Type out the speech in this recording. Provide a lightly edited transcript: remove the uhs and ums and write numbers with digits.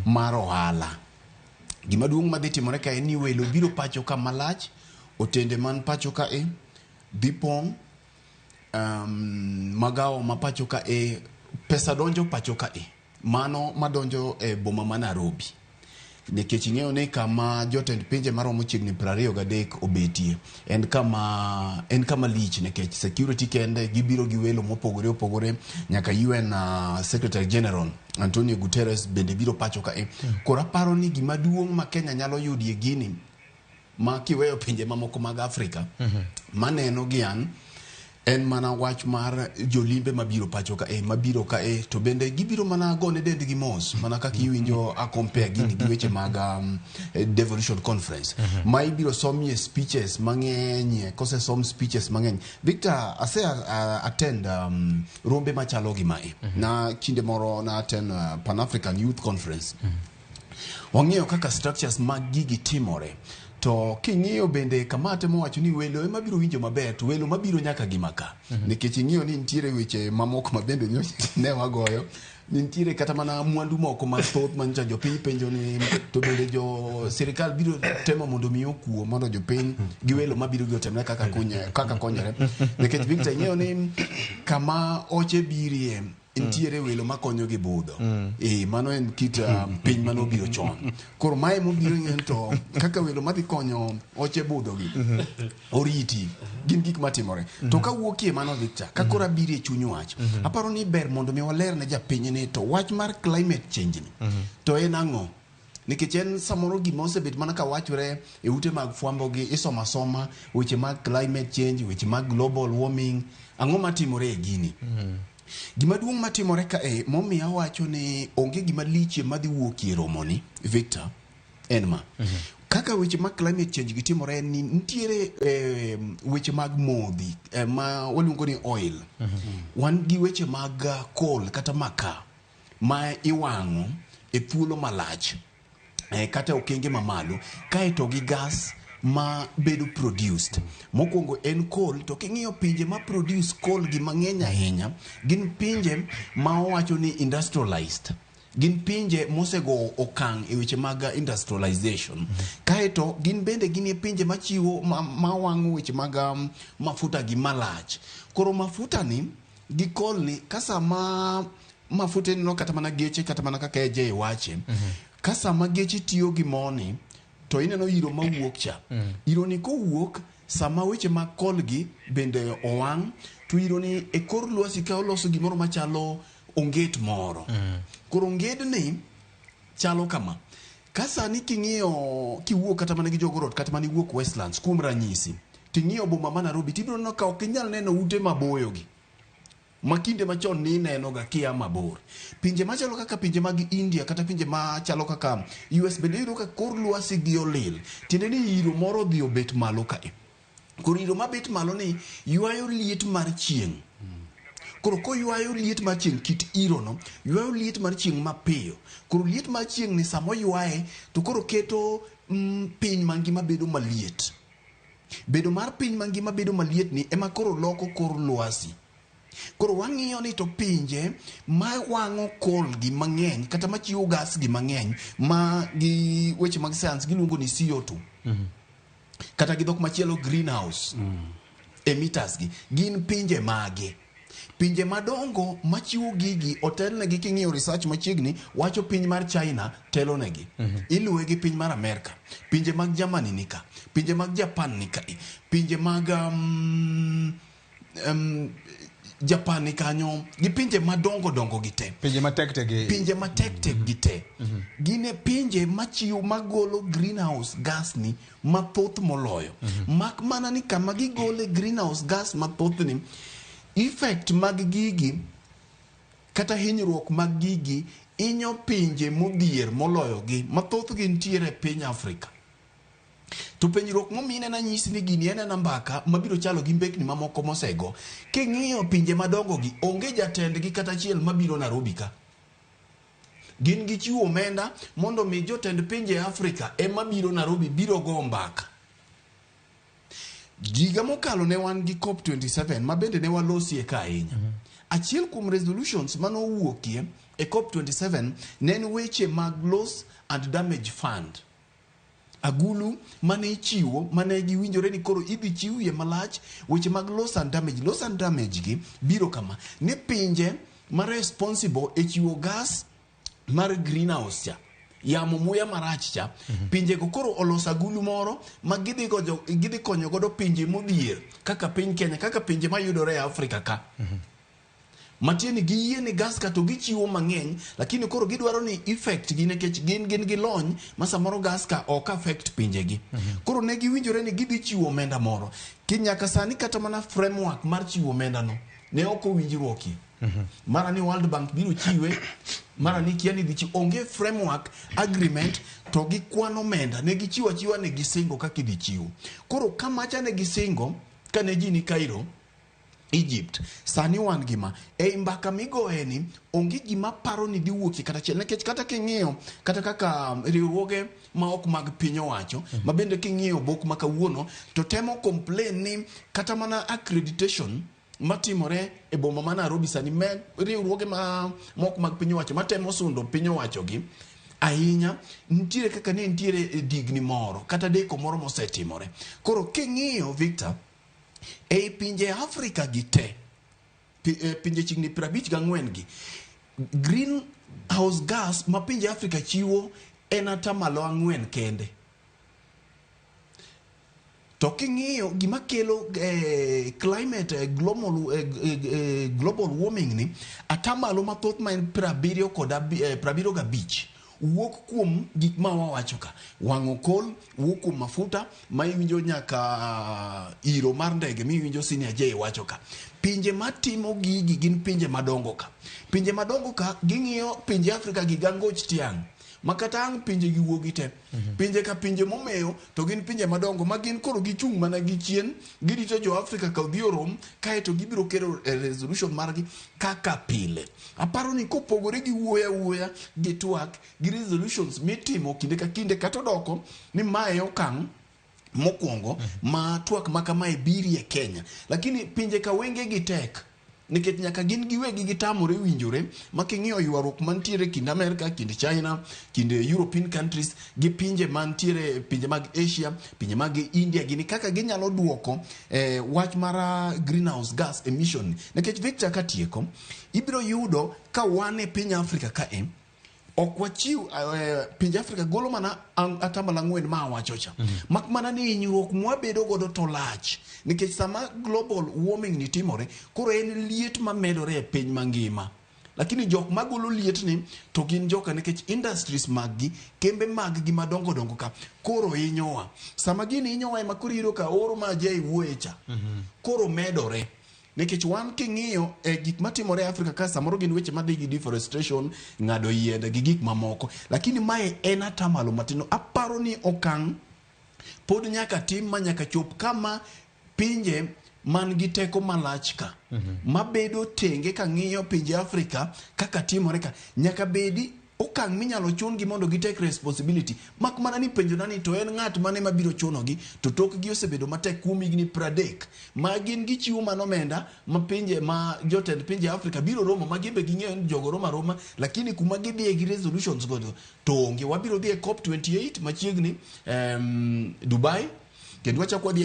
mar ohala. Gima duong' madhi timore ka en ni welo biro pacho ka malach, otende man pacho ka e dhi pong', magawo ma pacho ka e pesa donjo pacho ka e mano madonjo e boma ma Nairobi. Nikech ing'eyo ni kama jotend pinje maromo chiegni 23 obetie en kama lich nikech security kende gibiro gi welo mopogore opogore nyaka UN Secretary General Antonio Guterres bende biro pacho ka e. Koro aparo ni gima duong' ma Kenya nyalo yudie gini ma kiweyo pinje mamoko mag Afrika maneno gi an en mana wach mar jolimbe mabiro pacho ka e mabiro ka e to bende gibiro mana gone dendgi mos mana kaka iwinjo a compare gini gi weche mag devolution conference ma ibiro somie speeches mang'eny. Kosesom speeches mang'eny, Victor, ase attend rombe machalo gi mae na kinde moro na attend Pan African Youth Conference. Wang'iyo kaka structures mag gigi timore to king'iyo bende kama temo wacho ni welo ema biro winjo maber to welo mabiro nyaka gima ka nikech ing'iyo ni nitiere weche mamoko ma bende nyocha ne wagoyo ni nitiere kata mana mwandu moko mathoth manyocha jopiny penjo ni to bende jo sirikal biro temo mondo mi okuo mondo jopiny gi welo mabiro gi otemre kaka kunye, kaka konyore nikech Victor ing'eyo ni kama oche birie nitiere welo makonyo gi budho. Mano en kit piny manobiro chon. Koro mae mobiro ing'eyo ni to kaka welo madhi konyo oche budho gi oriti gin gik matimore. To kawuokie mano Victor, ka koro abiro e chuny wach, aparo ni ber mondo mi waler ne japiny ni to wach mar climate change ni to en ang'o? Nikech en samoro gima osebet mana ka wachore e ute mag fwambo gi isomo asoma weche mag climate change, weche mag global warming, ang'o matimore e gini? Gima duong' matimore kae momiyo awacho ni onge gima lichie madhi wuokie e romoni, Victor, en ma. Kaka weche mag climate change gi timore en ni nitiere weche mag modhi ma waluongo ni oil. Wan gi weche mag coal kata makaa ma iwang'o e thuolo malach kata e okenge mamalo kaeto gi gas ma bedo produced. Mokwongo en coal to king'iyo pinje ma produce coal gi mang'eny ahinya gin pinje ma wawacho ni industrialized. Gin pinje mosego okang' e weche mag industrialization. Kaeto gin bende gin e pinje machiwo ma wang'o weche mag mafuta gi malach. Koro mafuta ni gi coal ni ka sama mafuta ineno kata mana geche kata mana kaka AJ wache ka sama geche tiyo gi moni to ineno iro mawuok cha. Iro ni kowuok sama weche mag coal gi bende owang' to iro ni e kor lwasi ka oloso gimoro machalo onget moro. Koro ongedni chalo kama. Ka sani king'iyo kiwuok kata mana gi Jogoo Road kata mana iwuok Westlands kuom ranyisi ting'iyo boma ma Nairobi tibiro neno ka ok inyal neno ute maboyo gi ma kinde machon ni ineno ga kia mabor. Pinje machalo kaka pinje mag India kata pinje machalo kaka US bende iyudo ka kor lwasi gi olil. Tiende ni iro moro odhi obet malo kae. Koro iro mabet malo ni ywayo liet mar chieng'. Koro koywayo liet mar chieng' kit iro no ywayo liet mar chieng' mapiyo. Koro liet mar chieng' ni sama oywaye to koro keto piny mangima bedo maliet. Bedo mar piny mangima bedo maliet ni ema koro loko kor lwasi. Koro wang'iyo ni to pinje ma wang'o coal gi mang'eny kata machiwo gas gi mang'eny ma gi weche mag science giluongo ni CO2. Kata gi dhok machielo greenhouse emitters gi gin pinje mage? Pinje madongo machiwo gigi otelnegi king'iyo research machiegni wacho piny mar China telonegi. Iluwe gi piny mar Amerka. Pinje mag Germany nika. Pinje mag Japan nika. Pinje mag Japan ni kanyo gi pinje madongo dongo gi te. Pinje matek tek gi. Pinje matek tek gi te. Gin e pinje machiwo magolo greenhouse gas ni mathoth moloyo. Mak mana ni kama gigole greenhouse gas mathoth ni effect mag gigi kata hinyruok mag gigi inyo pinje modhier moloyo gi mathoth gi nitiere e piny Afrika. To penjruok momiyo ineno anyisi ni gini en ena mbaka mabiro chalo gi mbekni mamoko mosego. King'iyo pinje madongo gi onge jatendgi kata achiel mabiro Nairobi ka. Gin gichiwo omenda mondo mi jotend pinje Afrika ema biro Nairobi biro go mbaka. Higa mokalo ne wan gi COP27 ma bende ne walosie ka ahinya. Achiel kuom resolutions manowuokie e COP27 ne en weche mag loss and damage fund. Agulu mane ichiwo mane giwinjore ni koro idhi chiwie malach weche mag loss and damage. Loss and damage gi biro kama ni pinje ma responsible e chiwo gas mar greenhouse cha, yamo muya marach cha, pinjego koro oloso agulu moro ma gidhi konyo godo pinje modhier kaka piny Kenya, kaka pinje mayudore e Afrika ka. Matiende ni giyie ni gas ka to gichiwo mang'eny, lakini koro gidwaro ni effect gi nikech gin gi lony ma samoro gas ka ok affect pinjegi. Koro ne giwinjore ni gidhi chiwo omenda moro. Ki nyaka sani kata mana framework mar chiwo omenda no ne ok owinjruokie. Mara ni World Bank biro chiwe, mara ni kia ni dhi chiwe. Onge framework agreement to gi kwan omenda. Ne gichiwo achiwa ne gisingo kaka idhi chiw. Koro kamacha ne gisingo kane ji ni Cairo, Egypt, sani wan gima ei mbaka migoye ni onge gima paro ni dhi wuokie kata achiel, nikech kata king'iyo kata kaka riwruoge ma ok mag piny owacho ma bende king'iyo bok ma kawuono to temo complain ni kata mana accreditation matimore e boma ma Nairobi sani me riwruoge ma ok mag piny owacho matemo sundo piny owacho gi ahinya, nitiere kaka ne nitiere digni moro kata deko moro mosetimore. Koro king'iyo Victor, ei pinje Afrika gi te, pinje chiegni 54 gi, greenhouse gas ma pinje Afrika chiwo en 4% kende. To king'iyo gima kelo climate global warming ni, atamalo mathoth ma en 75 wuok kuom gik ma wawacho ka. Wang'o kol wuok kuom mafuta ma iwinjo nyaka iro mar ndege miwinjo Senior J wacho ka. Pinje matimo gigi gin pinje madongo ka. Pinje madongo ka ging'iyo pinje Afrika gi gangoch tiang'. Ma kata ang' pinje gi wuogi te. Pinje ka pinje momeyo to gin pinje madongo ma gin koro gichung' mana gi chien, girito jo Afrika ka odhi orom, kaeto gibiro kelo resolution margi kaka pile. Aparo ni kopogore gi wuoyo awuoya gi twak gi resolutions mitimo kinde ka kinde, kata odoko ni mae okang' mokwongo ma twak ma kamae biri e Kenya. Lakini pinje ka wenge gi tek, nikech nyaka gin giwegi gitamore winjore ma king'iyo ywaruok mantiere kind Amerika, kind China, kind European countries gi pinje mantiere pinje mag Asia, pinje mag India gini kaka ginyalo duoko wach mar greenhouse gas emission. Nikech Victor katieko, ibiro yudo ka wan e piny Afrika kae ok wachiw pinje Afrika golo mana 4% ma awacho cha. Mak mana ni hinyruok mwabedo godo to lach, nikech sama global warming ni timore, koro en liet mamedore e piny mangima. Lakini jok magolo liet ni to gin joka nikech industries mag gi, kembe mag gi madongo dongo ka koro hinyowa. Sama gini hinyowa ema koro iyudo ka oro ma Jay wuoye cha koro medore. Nikech wan king'iyo gik matimore e Afrika ka samoro gin weche madhi gi deforestation, ng'ado yiende gi gik mamoko. Lakini mae en atamalo matin. Aparo ni okang' pod nyaka tim ma nyaka chop kama pinje man gi teko malach ka, mabedo tenge ka ng'iyo pinje Afrika kaka timore ka, nyaka bedi okang' minyalo chun gi mondo gi take responsibility. Mak mana ni penjo nani to en ng'at mane mabiro chunogi, to tokgi osebedo matek kuom higni 30 ma gin gichiwo mana omenda ma pinje ma jotend pinje Afrika biro romo ma gin be ging'eyo ni jogo romo aroma, lakini kuma gidhiye gi resolutions go to onge. Wabiro dhi e COP28 machiegni, Dubai, kendo wachako wadhi